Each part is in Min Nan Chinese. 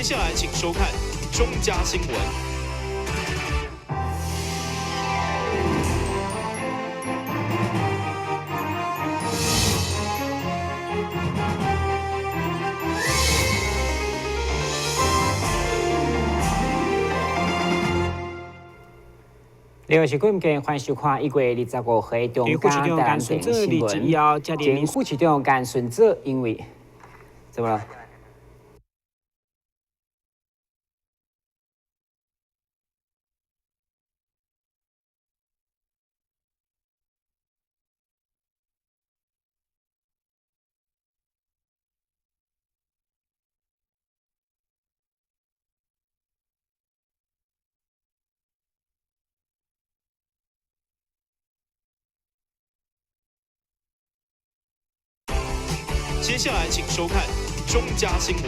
下來請收看中嘉新聞。另外是今日歡迎收看1月25號中嘉台南電新聞。前副市長甘順祖因為怎麼了？接下來，請收看中嘉新聞。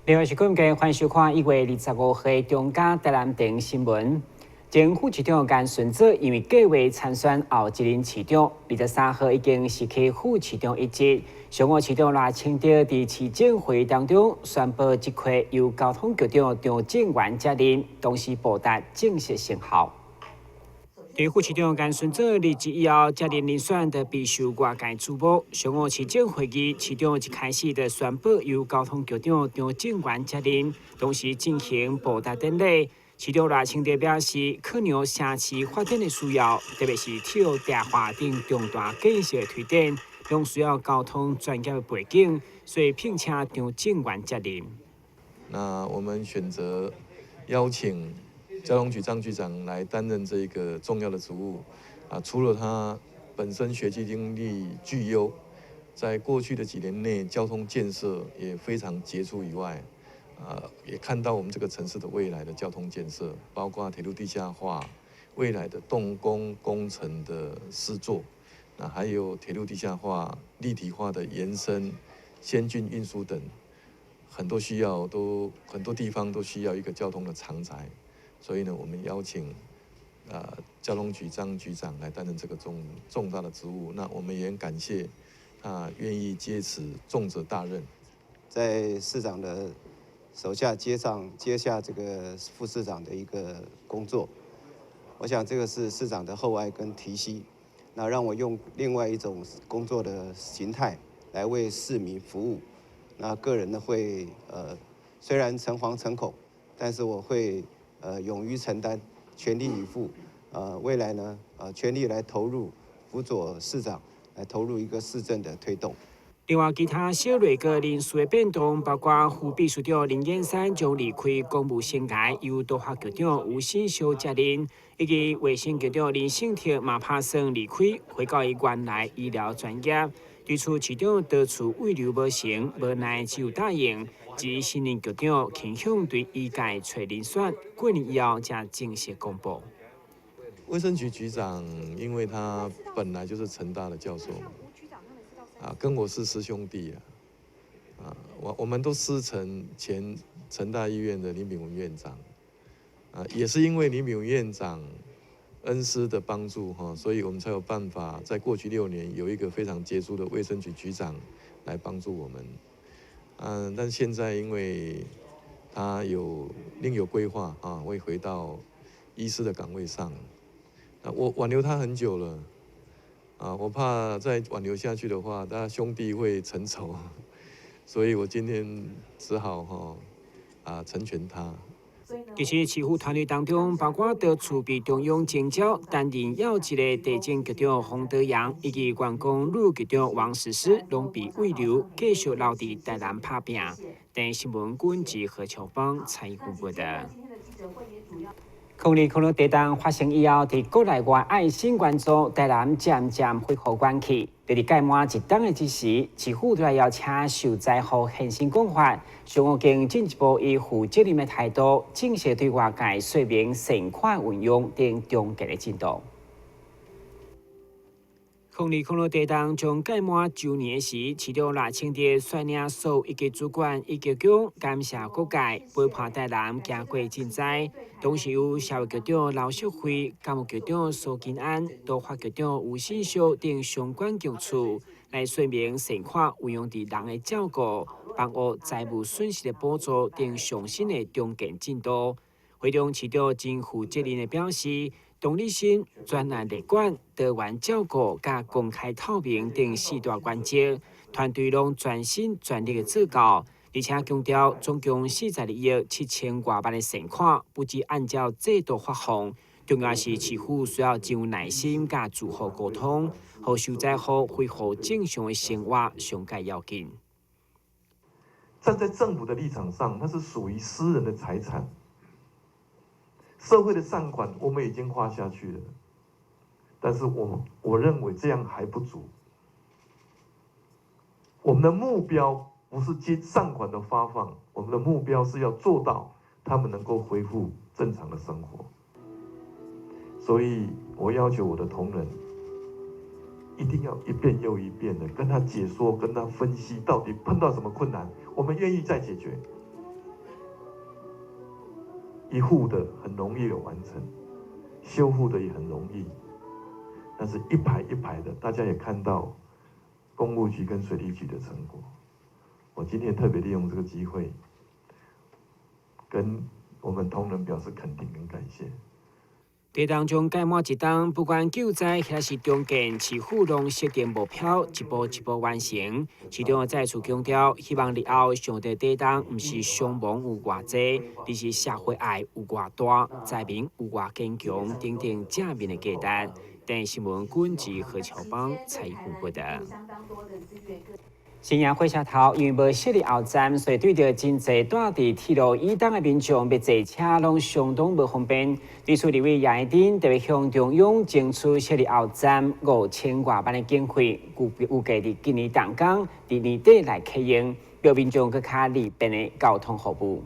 另外是今日歡迎收看1月25號中嘉台南電新聞。前副市長甘順祖因為計劃參選後一任市長，23號已經辭去副市長一職。上午市長賴清德佇市政會當中宣布，這塊由交通局長張正元接任，同時布達正式生效。佇副市長甘順祖離職以後，接任人選就備受外界矚目。上午市政會議，市長一開始就宣布由交通局長張正元接任，同時進行布達典禮。市長賴清德表示，考量城市發展的需要，特別是鐵路大華等重大建設的推展，攏需要交通專業的背景，所以聘請張正元接任。那我們選擇邀請交通局張局長來擔任這個重要的職務，啊，除了他本身學習經歷具優，在過去的幾年內交通建設也非常傑出以外，啊，也看到我們這個城市的未來的交通建設，包括鐵路地下化、未來的動工工程的施作，那還有鐵路地下化、立體化的延伸、先進運輸等，很多需要都很多地方都需要一個交通的長才，所以呢，我們邀請交通局張局長來擔任這個重大的職務，那我們也很感謝他願意接此重責大任。在市長的手下接下這個副市長的一個工作，我想這個是市長的厚愛跟提攜，那讓我用另外一種工作的形態來為市民服務。那個人呢會雖然誠惶誠恐，但是我會勇於承擔，全力以赴。未來呢全力來投入輔佐市長，來投入一個市政的推動。另外，其他小內閣人事的變動，包括副秘書長林燕山將離開公務生涯，由都發局長吳新修接任，以及衛生局長林聖哲嘛拍算離開，回到伊原來醫療專業。對此，市長多處慰留無成，無奈只有答應。至於新任局長傾向對醫界揣人選，過年以後才正式公布。衛生局局長，因為他本來就是成大的教授。啊，跟我是師兄弟啊，啊，我們都師承前成大醫院的林秉文院長，啊，也是因為林秉文院長恩師的幫助哈，所以我們才有辦法在過去6年有一個非常傑出的衛生局局長來幫助我們。嗯，但現在因為他有另有規劃啊，會回到醫師的崗位上，那我挽留他很久了。啊，我怕再挽留下去的話，大家兄弟會成仇，所以我今天只好哈啊成全他。其實市府團隊當中，包括多處被中央徵召擔任要職的地政局長洪德陽，以及觀光旅局長王實施，攏被慰留，繼續留佇台南拍拚。電視新聞軍及何秋芳參與報道。02/02地震發生以後，佇國內外愛心援助台南漸漸恢復元氣。佇屆滿一冬的這時，市府就來邀請受災戶現身講法，上午經進一步以負責任的態度，正式對外界說明善款運用等重建的進度。2006地動將屆滿周年時，市長賴清德率領所有一級主管以及局感謝各界陪伴台南行過震災。同時有社會局長劉淑慧、教育局長蘇金安、都發局長吳新秀等相關局處來說明善款運用佇人的照顧、房屋財務損失的補助等上新的重建進度。會中市長真負責任的表示，同理心、專案列管、多元照顧、佮公開透明等四大原則，團隊攏全心全力的做到，而且強調總共42億7千外萬的善款，不只按照制度發放，重要是市府需要真有耐心佮住戶溝通，予受災戶恢復正常的生活，上蓋要緊。站在政府的立場上，那是屬於私人的財產。社會的善款我們已經花下去了，但是我認為這樣還不足。我們的目標不是接善款的發放，我們的目標是要做到他們能夠恢復正常的生活。所以我要求我的同仁，一定要一遍又一遍的跟他解說、跟他分析，到底碰到什麼困難，我們願意再解決。一戶的很容易有完成，修復的也很容易，但是一排一排的，大家也看到工務局跟水利局的成果。我今天特別利用這個機會，跟我們同仁表示肯定跟感謝。地動將屆滿一冬，不管救災抑是重建，市府攏設定目標，一步一步完成。市長再次強調，希望日後想著地動，毋是傷亡有偌濟，而是社會愛有偌大，災民有偌堅強，等等正面的價值。電視新聞軍事何喬邦採訪報道。新營火車頭因為無設立後站，所以對著真濟住佇鐵路以東的民眾，欲坐車攏相當無方便。對此，立委葉宜津特別向中央爭取設立後站5000外萬的經費，預計佇今年動工，佇年底來啟用，予民眾閣較利便的交通服務。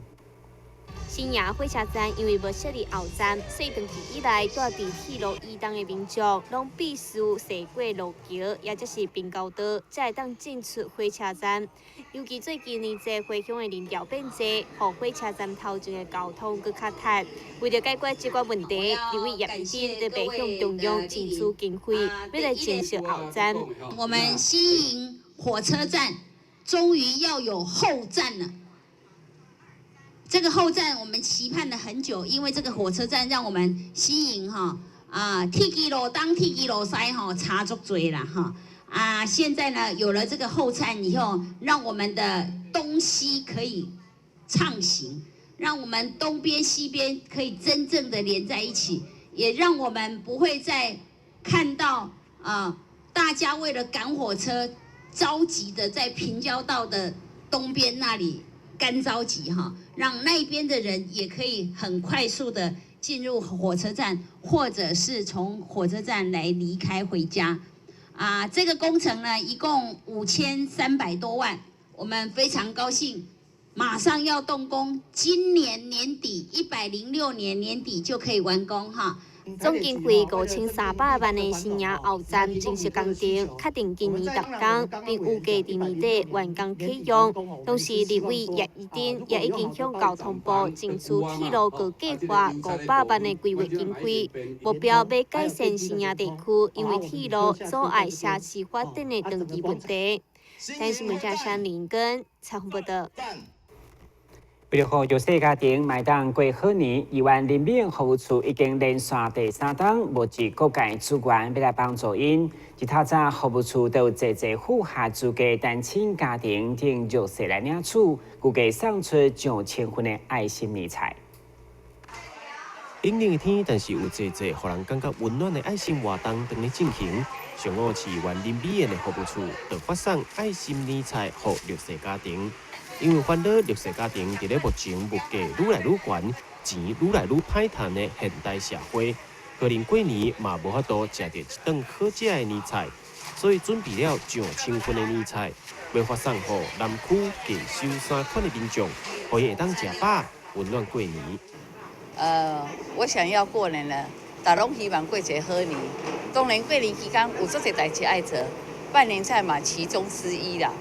新營火車站因為無設立後站，所以長期以來住佇鐵路以東的民眾，攏必須踅過路橋，抑則是平交道，才會當進出火車站。尤其最近呢，這回鄉的人潮變濟，予火車站頭前的交通閣較塞。為著解決這個問題，立委葉宜津特別向中央爭取經費，欲來建設後站。我們新營火車站終於要有後站了。這個後站我們期盼了很久，因為這個火車站讓我們新營哈啊，鐵支路東、鐵支路西吼差足濟啦哈啊！現在呢有了這個後站以後，讓我們的東西可以暢行，讓我們東邊西邊可以真正的連在一起，也讓我們不會再看到啊大家為了趕火車着急的在平交道的東邊那裡。乾著急哈，讓那邊的人也可以很快速的進入火車站，或者是從火車站來離開回家。啊，這個工程呢，一共5300多萬，我們非常高興，馬上要動工，今年年底106年年底就可以完工哈。總經費5300萬的新營後站正式工程，確定今年動工，並預計佇年底完工啟用。同時，立委葉宜津也已經向交通部爭取鐵路閣計畫500萬的規劃經費，目標欲改善新營地區因為鐵路阻礙社區發展的長期問題。台視新聞記者林根採訪報道。為著予弱勢家庭嘛會當過好年，議員林美英服務處已經連續第三冬募集各界資源，欲來幫助𪜶。自透早服務處就有濟濟符合資格單親家庭等弱勢來領取，預計送出上千份的愛心年菜。陰冷的天，但是有濟濟予人感覺溫暖的愛心活動正咧進行。上午市議員林美英的服務處就發送愛心年菜予弱勢家庭。因為煩惱弱勢家庭佇咧目前物價愈來愈懸、錢愈來愈歹趁的現代社會，可能過年嘛無法度食著一頓好食的年菜，所以準備了上千份的年菜，欲發送予南區低收三款的民眾，予𪜶會當食飽，溫暖過年。我想要過年了，大家攏希望過一个好年。當然過年期間有足濟代誌愛做，辦年菜嘛其中之一啦。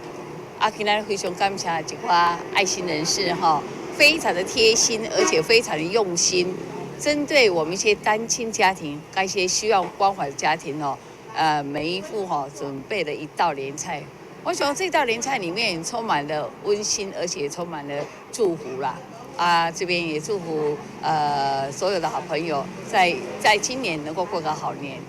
啊，今仔日非常感謝一寡愛心人士吼，非常的貼心，而且非常的用心，針對我們一些單親家庭、一些需要關懷的家庭哦，每一戶吼準備了一道年菜。我想這道年菜裡面充滿了溫馨，而且充滿了祝福啦。啊，這邊也祝福所有的好朋友在今年能夠過個好年。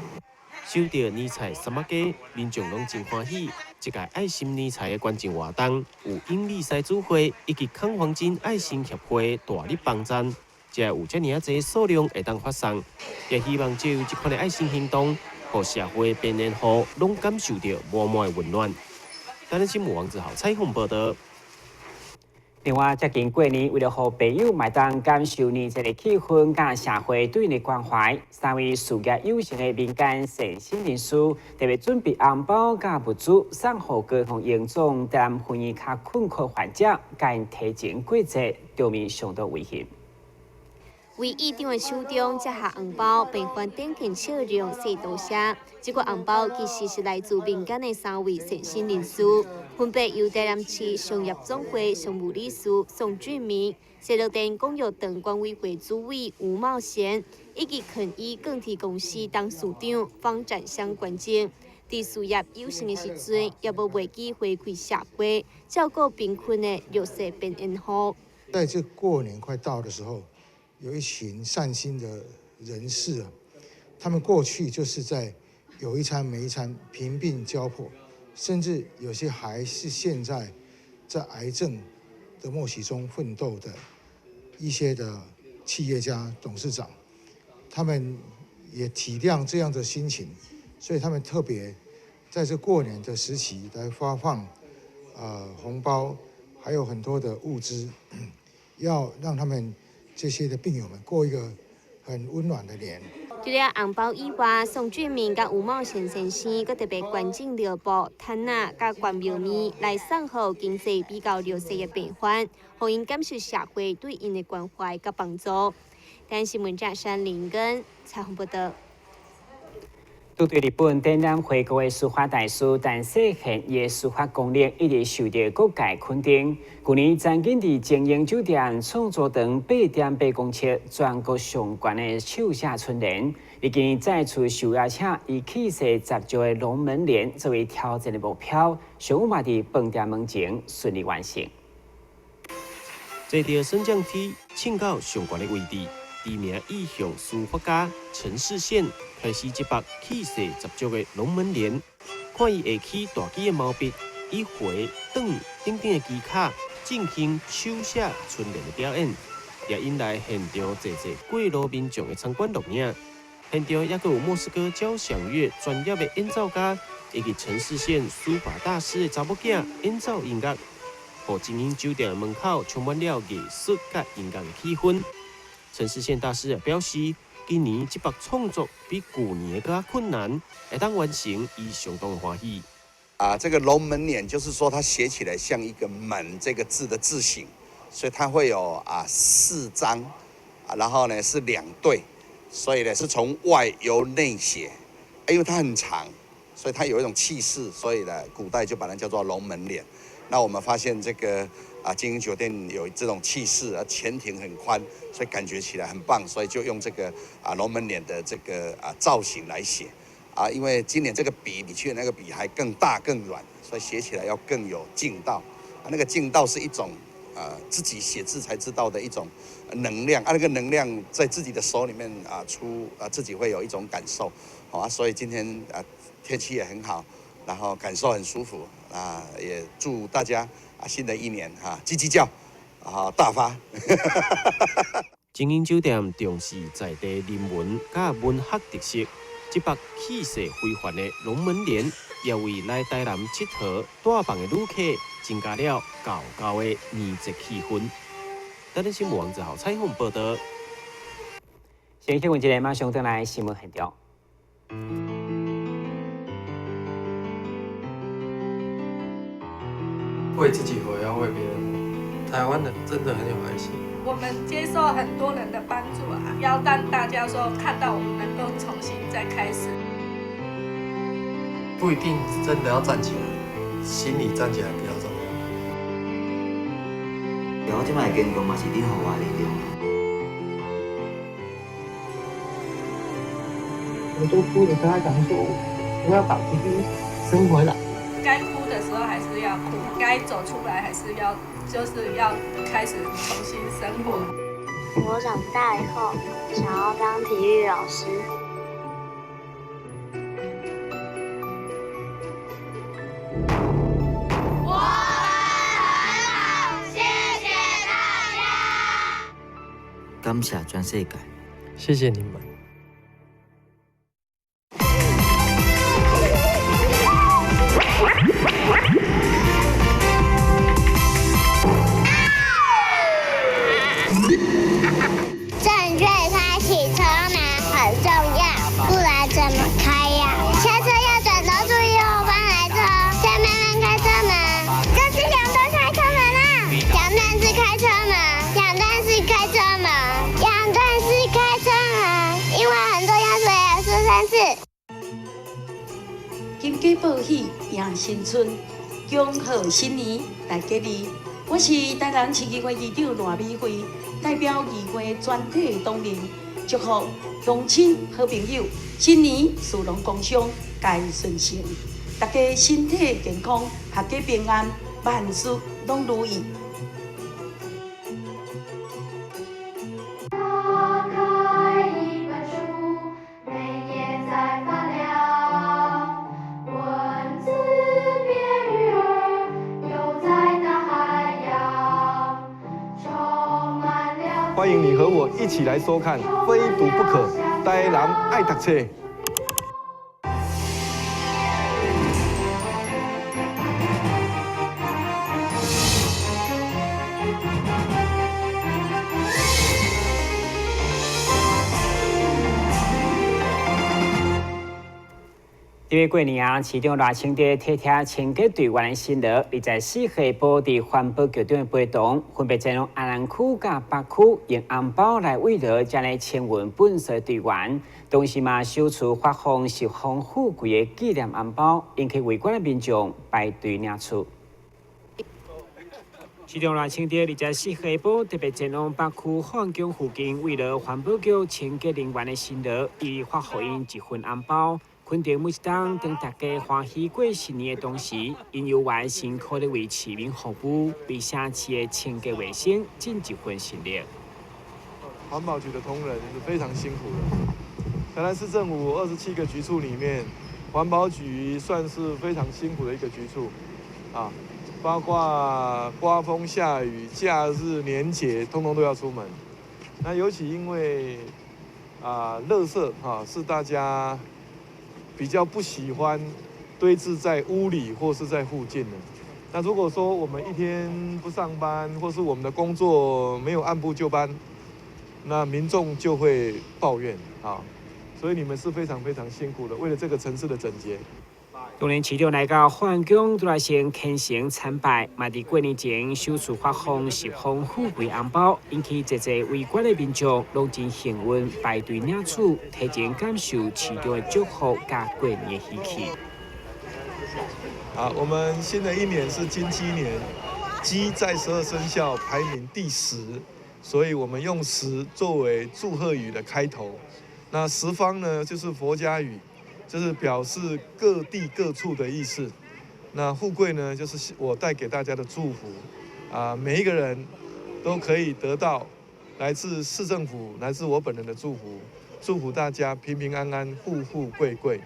收著年菜三仔雞，民眾攏真歡喜。這屆愛心年菜的捐贈活動，有永利獅子會以及康黃金愛心協會大力幫贊，才有遮爾仔濟數量會當發送。也希望藉由這款的愛心行動，予社會邊緣戶攏感受著滿滿的溫暖。台南新聞王子豪採訪報導。另外，接近過年，為了予朋友嘛會當感受年節的氣氛，佮社會對𪜶的關懷，三位事業有成的民間善心人士特別準備紅包佮物資，送予高雄榮總台南分院較困苦患者，共𪜶提前過節，場面相當溫馨。為院長的手中接下紅包，病患展現笑容，說多謝。這個紅包其實是來自民間的三位善心人士，分別由台南市商業總會常務理事宋俊明、西螺店廣藥堂管委會主委吳茂賢，以及肯醫鋼鐵公司董事長方展香捐贈。佇事業有成的時陣，也無袂記回饋社會，照顧貧困的弱勢邊緣戶。在這過年快到的時候，有一群善心的人士啊，他們過去就是在有一餐沒一餐，貧病交迫，甚至有些還是現在在癌症的末期中奮鬥的一些的企業家、董事長，他們也體諒這樣的心情，所以他們特別在這過年的時期來發放紅包，還有很多的物資，要讓他們這些的病友們過一個很溫暖的年。除了紅包以外，宋俊明佮吳茂賢先生閣特別捐贈尿布、毯仔佮關廟麵來送予經濟比較弱勢的病患，予𪜶感受社會對𪜶的關懷佮幫助。台視新聞記者林根採訪報導。拄對日本展覽回國的書法大師陳世賢，伊的書法功力一直受著各界肯定。舊年曾經佇晶英酒店創作長8.8公尺，全國上懸的手寫春聯，如今再次受邀請，以氣勢十足的龍門聯作為挑戰的目標，上午嘛佇飯店門前順利完成。坐著升降梯，衝到上懸的位置。知名意象書法家陳世賢開始這幅氣勢十足的龍門聯，看伊下起大支的毛筆，以回、轉等等的技巧進行手寫春聯的表演，也引來現場濟濟過路民眾的參觀錄影。現場也閣有莫斯科交響樂專業的演奏家，以及陳世賢書法大師的查某囝演奏音樂，予晶英酒店的門口充滿了藝術佮音樂的氣氛。陳世賢大師也表示，今年這幅創作比舊年閣較困難，會當完成，伊相當歡喜。啊，這個龍門聯就是說，它寫起來像一個門這個字的字形，所以它會有四張，啊，然後呢是兩對，所以呢是從外由內寫，因為它很長，所以它有一種氣勢，所以呢古代就把它叫做龍門聯。那我們發現這個晶英酒店有這種氣勢啊，前庭很寬，所以感覺起來很棒，所以就用這個龍門聯的這個造型來寫啊。因為今年這個筆比去年那個筆還更大更軟，所以寫起來要更有勁道啊。那個勁道是一種自己寫字才知道的一種能量啊，那個能量在自己的手裡面啊出啊，自己會有一種感受，好啊。所以今天天氣也很好，然後感受很舒服啊，也祝大家新的一年哈，嘰嘰叫，啊大發。晶英酒店重視在地人文佮文學特色，這幅氣勢非凡的龍門聯，也為來台南𨑨迌帶房的旅客增加了厚厚的年節氣氛。台南新聞王子豪採訪報導。先新聞一下，馬上轉來新聞現場。為自己活，要為別人活。台灣人真的很有愛心。我們接受很多人的幫助啊，要讓大家說看到我們能夠再開始。不一定真的要站起來，心裡站起來比較重要。我這擺的堅強嘛是恁予我的力量。我都哭着跟他講說，我要把弟弟生回來。該哭的時候還是要哭，該走出來還是要，就是要開始重新生活。我長大以後想要當體育老師。我們很好，謝謝大家。感謝全世界，謝謝你們。正確開啟車門很重要，不然怎麼開呀？下車要轉頭注意後方來車，再慢慢開車門。這是兩段開車門啊！兩段式開車門，兩段式開車門，兩段式開車門，因為很重要，所以要說三次。金雞報喜，迎新春，恭賀新年，大吉利！我是台南市議會議長賴美惠，代表議會全體同仁，祝福鄉親好朋友新年事攏工商皆順遂，大家身體健康，闔家平安，萬事攏如意。打開一本書，每頁在發亮，文字變魚兒，游在大海洋，充滿了。歡迎你和我一起來收看《非讀不可》，台南愛讀冊。這個過年啊，市長賴清德體貼清潔隊員的辛勞，24號晡佇環保局長的陪同，分別前往安南區佮北區，用紅包來慰勞遮爾清運糞埽隊員，同時嘛首次發放十方富貴的紀念紅包，引起圍觀的民眾排隊領取。市長賴清德24號晡特別前往北區漢宮附近，慰勞環保局清潔人員的辛勞，伊發予𪜶一份紅包。肯定每一冬，當大家歡喜過新年的同時，𪜶猶原辛苦咧為市民服務，為城市的清潔衛生盡一份心力。環保局的同仁是非常辛苦的。台南市政府27個局處裡面，環保局算是非常辛苦的一個局處，啊，包括刮風下雨、假日、年節，通通都要出門。那尤其因為啊，垃圾啊是大家比較不喜歡堆置在屋裡或是在附近的。那如果說我們一天不上班，或是我們的工作沒有按部就班，那民眾就會抱怨啊。所以你們是非常非常辛苦的，為了這個城市的整潔。當然，市長來到漢宮，都來先虔誠參拜，嘛佇過年前首次發放十方富貴紅包，引起濟濟圍觀的民眾攏真幸運排隊領取，提前感受市長的祝福佮過年的喜氣。好，我們新的一年是金雞年，雞在12生肖排名第10，所以我們用10作為祝賀語的開頭。那十方呢，就是佛家語。就是表示各地各處的意思。那富貴呢，就是我帶給大家的祝福啊，每一個人都可以得到來自市政府、來自我本人的祝福，祝福大家平平安安、富富貴貴。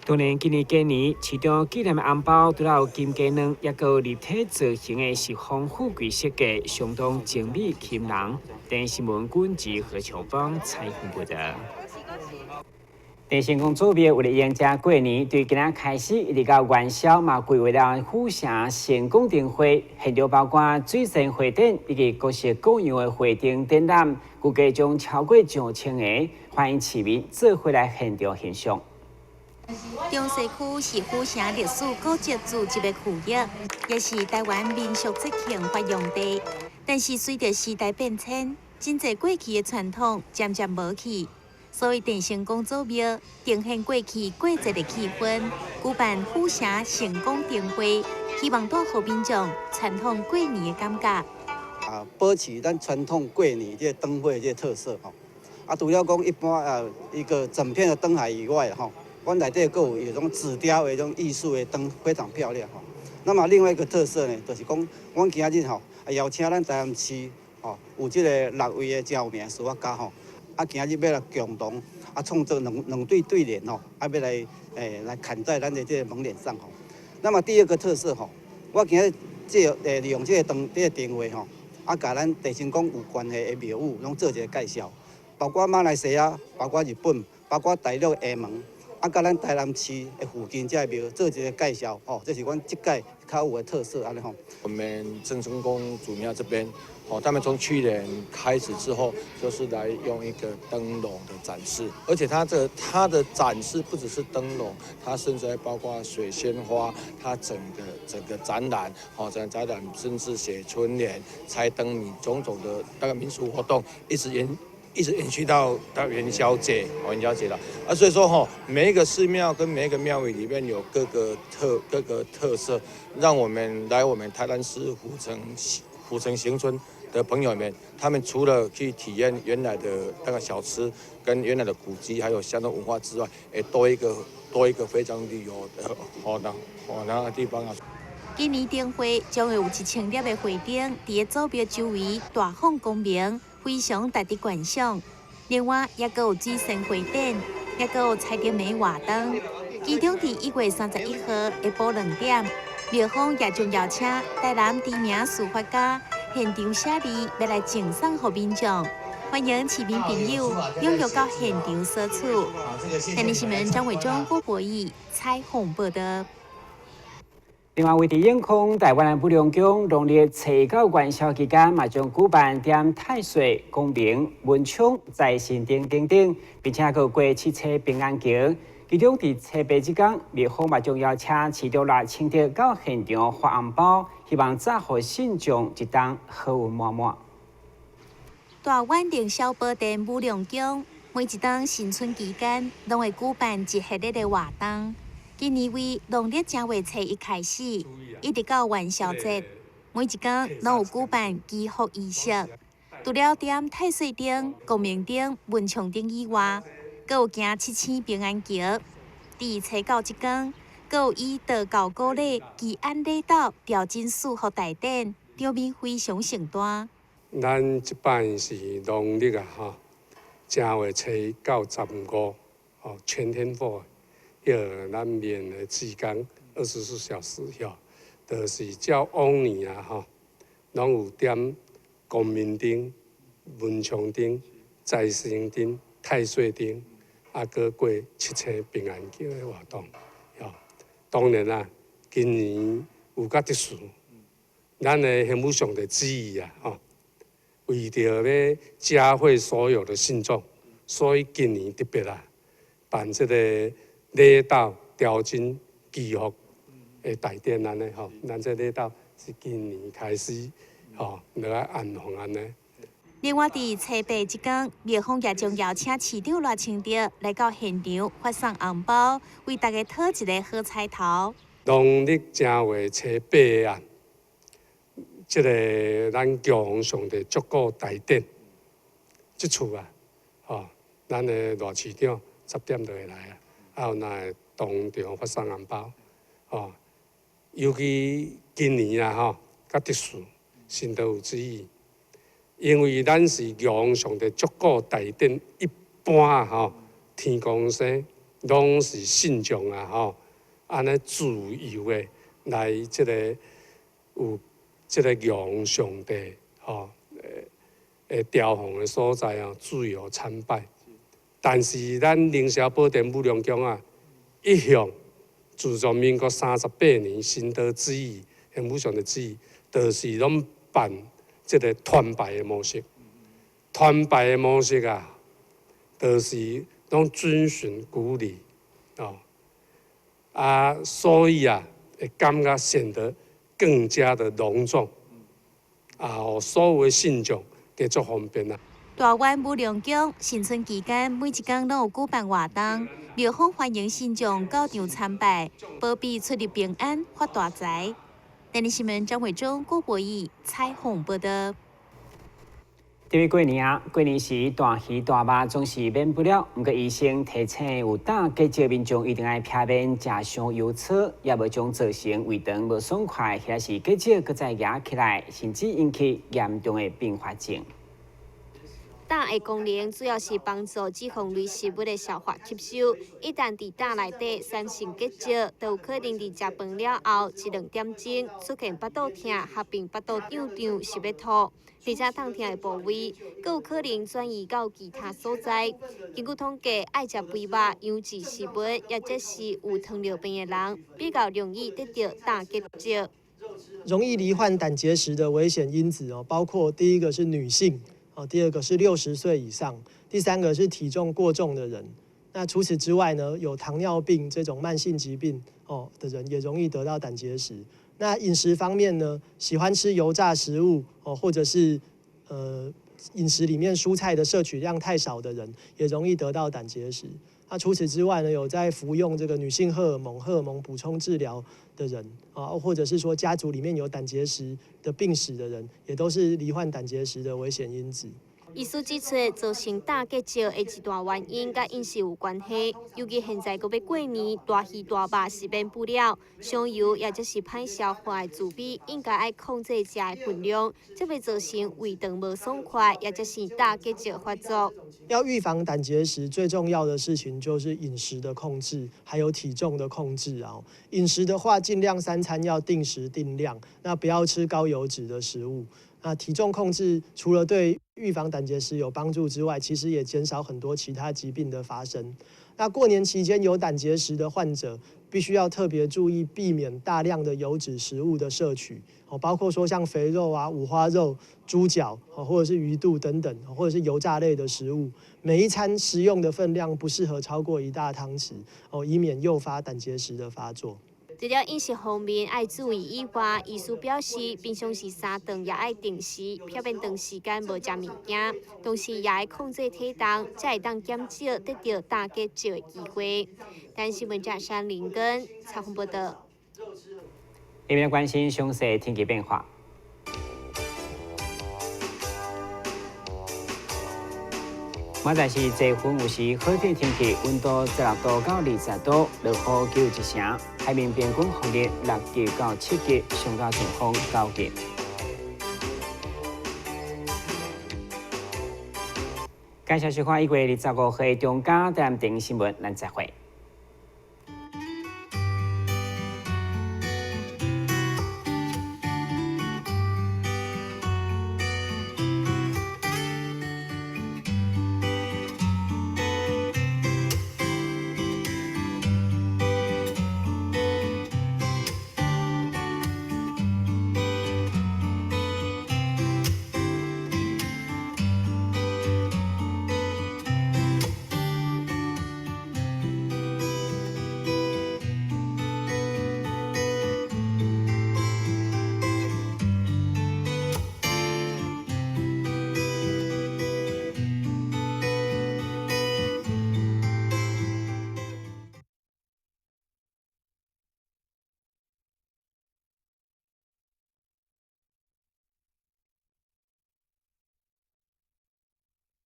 當然，今年過年市長紀念的紅包，除了有金雞卵，抑閣有立體造型的十方富貴設計，相當精美吸引人。電視新聞軍及何秋芳採訪報道。電成功祖廟為了迎接過年，對今仔開始一直到元宵，嘛規劃了府城成功燈會，現場包括水仙花展以及各式各樣的花燈展覽，估計將超過上千個，歡迎市民做伙來現場欣賞。中西區是府城歷史古蹟聚集的區域，也是台灣民俗節慶發揚地。但是隨著時代變遷，真濟過去的傳統漸漸無去，所以鄭成功祖廟呈現過去過節的氣氛，舉辦府城成功燈會，希望帶予民眾傳統過年的感覺。啊，保持咱傳統過年這個燈會這個特色吼。啊，除了講一般啊一個整片的燈海以外吼，阮內底閣有一種紙雕的這種藝術的燈，非常漂亮吼。那麼另外一個特色呢，就是講阮今日吼邀請咱台南市吼有這個六位的真有名書法家吼，啊今日欲來共同啊創作兩兩對對聯吼，啊欲來來嵌在咱的這個門簾上吼。那麼第二個特色吼，我今日這利用這個燈這個燈會吼，啊共咱鄭成功有關係的廟宇攏做一個介紹，包括馬來西亞、包括日本、包括大陸廈門。啊，佮咱台南市的附近這個廟做一個介紹，吼，這是阮這屆較有的特色，按呢吼。我們鄭成功祖廟這邊，哦，他們從去年開始之後，就是來用一個燈籠的展示，而且它這它的展示不只是燈籠，它甚至還包括水仙花，它整個整個展覽，哦，整個展覽甚至寫春聯、猜燈謎，種種的那個民俗活動，一直延續到元宵節，哦，元宵節了啊，所以說吼，每一個寺廟跟每一個廟宇裡面有各個特色，讓我們來我們台南市府城行村的朋友們，他們除了去體驗原來的那個小吃跟原來的古蹟，還有相關文化之外，也多一個非常旅遊的好的好那個地方啊。今年燈會將會有1000粒的會燈，佇祖廟周圍大放光明，非常值得觀賞。另外，也閣有水仙花展，也閣有猜燈謎活動。其中，佇1月31號下晡2點，廟方也將邀請台南知名書法家現場寫字，欲來贈送予民眾。歡迎市民朋友踴躍到現場索取。台南新聞張偉忠、郭博義採訪報道。另外，為佇永康台灣的武龍宮，農曆初九元宵期間，嘛將舉辦點太歲、光明、文昌、財神燈等等，並且閣有過七星平安橋。其中，佇初八這天，廟方嘛將邀請市長賴清德到現場發紅包，希望早予信眾一冬好運滿滿。大灣凌霄寶殿武龍宮，每一當新春期間，攏會舉辦一系列的活動。今年為農曆正月初一開始，一直到元宵節，每一天攏有舉辦祈福儀式。除了點太歲燈、光明燈、文昌燈以外，閣有行七星平安橋。佇初九這天，閣有以道教古禮祈安禮斗調真賜福大典，場面非常盛大。咱這擺是農曆啊，吼，正月初一到15，吼，全天候。迄咱面的志工24小時，吼，就是照往年啊，吼，攏有點光明燈、文昌燈、財神燈、太歲燈，啊，閣過七星平安橋的活動，吼。當然啦，今年有較特殊，咱的玄武上帝旨意啊，吼，為著欲嘉惠所有的信眾，所以今年特別啊，辦這個禮斗調真祈福的大典按呢吼，咱這禮斗是今年開始吼來安放按呢。另外，佇初八這天，廟方也將邀請市長賴清德來到現場發送紅包，為大家討一个好彩頭。農曆正月初八啊，這个咱轎王上帝祝福大典，這次啊，吼，咱的賴市長10點就會來啊。啊，有若會當場發送紅包，吼，尤其今年啊，吼，較特殊，神都有旨意，因為咱是轎王上帝祝福大典，一般吼，天公生攏是信眾啊，吼，按呢自由的來這个有這个轎王上帝吼，會雕像的所在啊，自由參拜。但是咱凌霄寶殿武龍宮啊，一向自從民國38年神道旨意，玄武上帝旨意，就是攏辦這个團拜的模式。團拜的模式啊，就是攏遵循古禮哦，啊，所以啊，會感覺顯得更加的隆重，啊，予所有的信眾加足方便啊。大湾武良宫新春期间，每一工攏有举辦活動，廟方歡迎信眾到場參拜，保庇出入平安、發大財。電視新聞張偉忠、郭博義採訪報道。對於過年啊，過年時大魚大肉總是免不了。毋過醫生提醒有膽結石民眾一定愛避免食傷油醋，也無將造成胃腸無爽快，或者是結石閣再壓起來，甚至引起嚴重的併發症。膽的功能主要是幫助脂肪類食物的消化吸收。一旦佇膽內底產生結石，就有可能佇食飯了後一兩點鐘出現腹肚疼，合併腹肚脹脹，想欲吐，而且痛疼的部位，閣有可能轉移到其他所在。根據統計，愛食肥肉、油脂食物，抑者是有糖尿病的人，比較容易得著膽結石。容易罹患膽結石的危險因子哦，包括第一個是女性。哦，第二個是60歲以上，第三個是體重過重的人。那除此之外呢，有糖尿病這種慢性疾病哦的人也容易得到膽結石。那飲食方面呢，喜歡吃油炸食物哦，或者是飲食裡面蔬菜的攝取量太少的人，也容易得到膽結石。那除此之外呢，有在服用這個女性荷爾蒙、荷爾蒙補充治療的人啊，或者是說家族裡面有膽結石的病史的人，也都是罹患膽結石的危險因子。醫師指出，造成膽結石的一大原因，佮飲食有關係。尤其現在閣欲過年，大魚大肉是免不了，傷油也就是歹消化的滋味，應該愛控制食的分量，才袂造成胃腸無爽快，也就是膽結石發作。要預防膽結石，最重要的事情就是飲食的控制，還有體重的控制啊。飲食的話，盡量三餐要定時定量，那不要吃高油脂的食物。那體重控制除了對預防膽結石有幫助之外，其實也減少很多其他疾病的發生。那過年期間有膽結石的患者，必須要特別注意避免大量的油脂食物的攝取，哦，包括說像肥肉啊、五花肉、豬腳，或者是魚肚等等，或者是油炸類的食物。每一餐食用的分量不適合超過一大湯匙，哦，以免誘發膽結石的發作。除了飲食方面愛注意以外，醫師表示，平常時三頓也愛定時，避免長時間無食物件，同時也愛控制體重，才會當減少得著膽結石的機會。台視新聞記者林根採訪報道。下面關心詳細天氣變化。明仔是濟雲有時好天天氣，溫度16度到20度，落雨只有一成。海面平均風力6級到7級，上高陣風9級。感謝收看1月25號中嘉台南電視新聞，咱再會。